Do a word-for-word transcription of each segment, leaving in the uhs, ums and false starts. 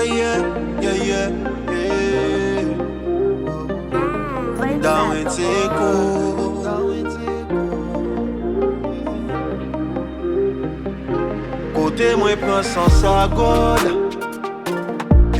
Yeah, yeah, yeah, yeah. Darwin Sekou. Kote mwen pran sans sa, God?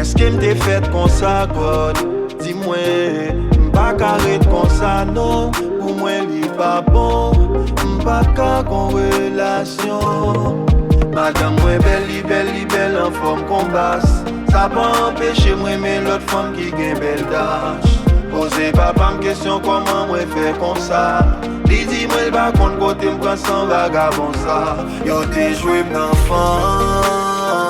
Èske m te fèt konsa, God? Di mwen, m pa ka ret konsa, non. Pou mwen, li pa bon. M pa ka gon relasyon. Madanm mwen bèl, li bèl, li bèl, anfòm kon bas. Sa pa anpeche m renmen lòt fanm ki gen bèl dach. Poze papa m kesyon kòman mwen fè konsa. Li di mwen l pa konn kote m pran san vagabon sa. Yo te jwe m nan fanm.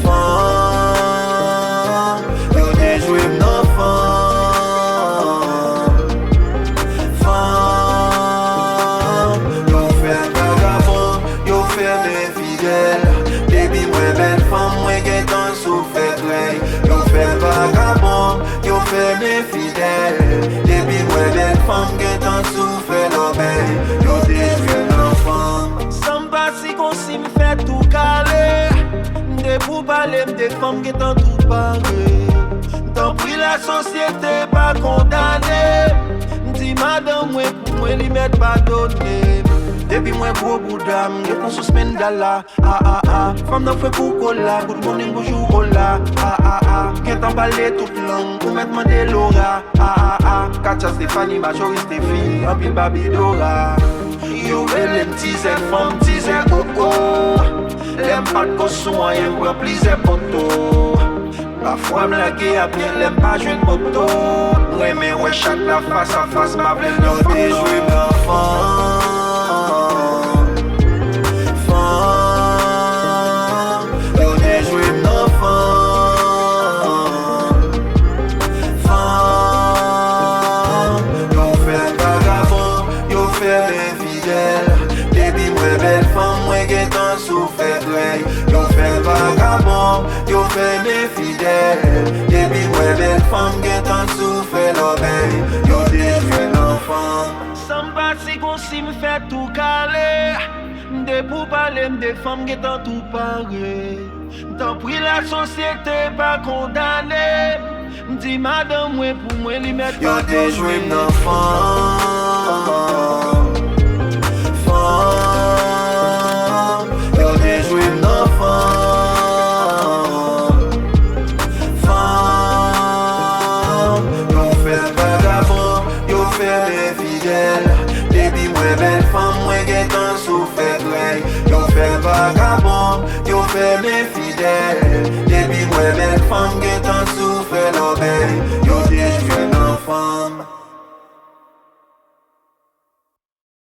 Fanm. Yo te jwe m nan fanm. Fanm. Yo fè m vagabon. Yo fè m enfidèl. Depi m wè bèl fanm, mwen gentan sou fè krèy. Yo fè m vagabon. Yo fè m enfidèl. Depi m wè bèl fanm, gentan sou fè lòbèy. Yo te jwe m nan fanm. San m pa si konsi m fè tou kale. M te pou pale, m te fanm gentan tou pare. Tanpri lasosyete pa kondane. M di madanm mwen pou mwen li mèt padone. Depi mwen gwo bouda, m gentan sou spendala. A, a, a, fanm nan fre kou kola, good morning, bonjou, hola. A, a, a, gentan pale tout lang, ou mèt mande Lora. A, a, a, Katya, Stefani, Majoris, Stefi, anpil Babi Dora. Yo rele m tizè fanm, tizè koko. Lè m pa t ko sou anyen, m pran plizyè poto. Pafwa m lage apye lè m pa jwenn moto. M renmen wè chak la fas a fas, m pa vle l nan yo te jwe m nan fanm. Fanm. Yo te jwe m nan fanm. Fanm. Yo fè m vagabon, yo fè m enfidèl. Depi m wè bèl fanm, mwen gentan sou fè krèy. Yo fè m vagabon, yo fè m enfidèl. Depi m wè bèl fanm, gentan sou fè lòbèy. Yo te jwe m nan fanm. San m pa si konsi m fè tou kale. M te pou pale, m te fanm, gentan tou pare. Tanpri lasosyete pa kondane. M di madanm mwen pou mwen li mèt padone. Yo te jwe m nan fanm. Fanm. Yo te jwe m nan fanm. Fanm. Yo fè m vagabon, yo fè m enfidèl. Depi m wè bèl fanm, mwen gentan sou fè krèy. Yo fè m vagabon, yo fè m enfidèl. Depi m wè bèl fanm, gentan sou fè lòbèy. Yo te jwe m nan fanm.